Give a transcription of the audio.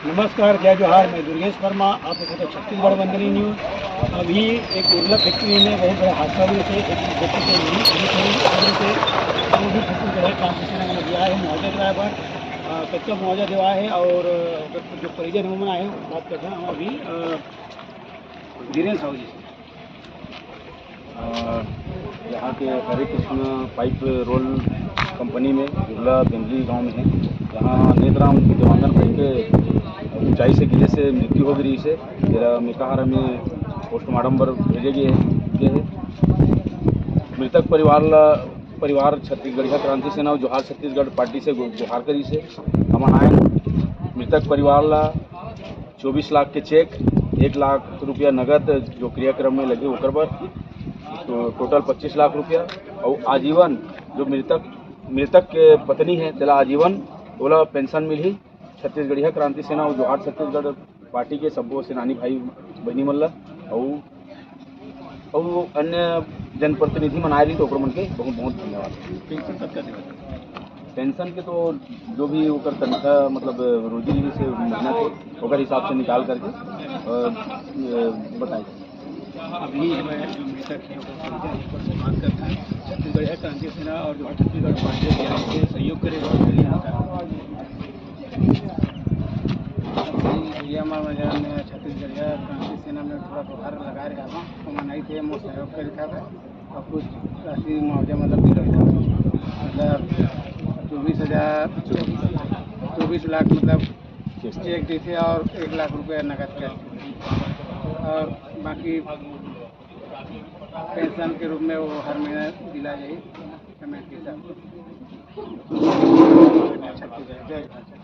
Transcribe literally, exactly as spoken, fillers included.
नमस्कार, जय जोहार, मैं दुर्गेश वर्मा, आप देखत हव छत्तीसगढ़ वंदनी न्यूज। अभी एक उरला फैक्ट्री में बहुत बड़ा हादसा हुए से एक व्यक्ति के मृत्यु हुई, और से जो भी छत्तीसगढ़ है, ट्रांसपोर्टेशन में दिया है मुआवजा दिलाए बर, अ, कतका मुआवजा दिलाए है और, अ, जो परिजन है, वो मन आए हैं, बात करते हैं हम अभी, अ, धीरेन साहू जी से। अ, यहाँ के हरे कृष्ण पाइप रोल कंपनी में उरला बेंदली गांव में है। यहाँ नेतराम देवांगन भाई के ऊंचाई से गिरे से मृत्यु हो गई से, जेला मेकाहारा में पोस्टमार्टम बर भेजे गए, गए है। मृतक परिवार ला, परिवार छत्तीसगढ़िया क्रांति सेना और जोहार छत्तीसगढ़ पार्टी से गु-, गुहार करी से। हमन आए मृतक परिवार ला चौबीस लाख के चेक, एक लाख रुपया नगद जो क्रियाक्रम में लगे ओकर बर, तो टोटल पच्चीस लाख रुपया। और आजीवन जो मृतक, मृतक के पत्नी है, तेला आजीवन ओला पेंशन मिलही। छत्तीसगढ़िया क्रांति सेना और जोहार छत्तीसगढ़ पार्टी के सब्बो सेनानी भाई बहिनी मन ला, और, और अन्य जनप्रतिनिधि मन आए रही, तो ओकर मन के बहुत बहुत धन्यवाद। पेंशन कतका देवत? पेंशन के तो जो भी ओकर तनख्वाह, मतलब रोजी रही से महीना के, ओकर हिसाब से निकाल करके, अ, अ, बताए। अभी जो है, जो मृतक है, ओकर परिजन, ओकर से बात करते हैं। छत्तीसगढ़िया क्रांति सेना और जो है छत्तीसगढ़ पार्टी के सहयोग करे, भैया, मैं, मैं छत्तीसगढ़िया क्रांति सेना में थोड़ा गुहार लगा रहा हूँ, तो मैं नहीं थे, मैं सहयोग कर रहा था। और कुछ राशि मुआवजा मतलब दिल रहा था, मतलब चौबीस हजार, चौबीस लाख मतलब चेक दी थी और एक लाख रुपया नकद कर, और बाकी पेंशन के रूप में वो हर महीना दिला जाए पेमेंट के हिसाब से। छत्तीसगढ़, जय जोहार।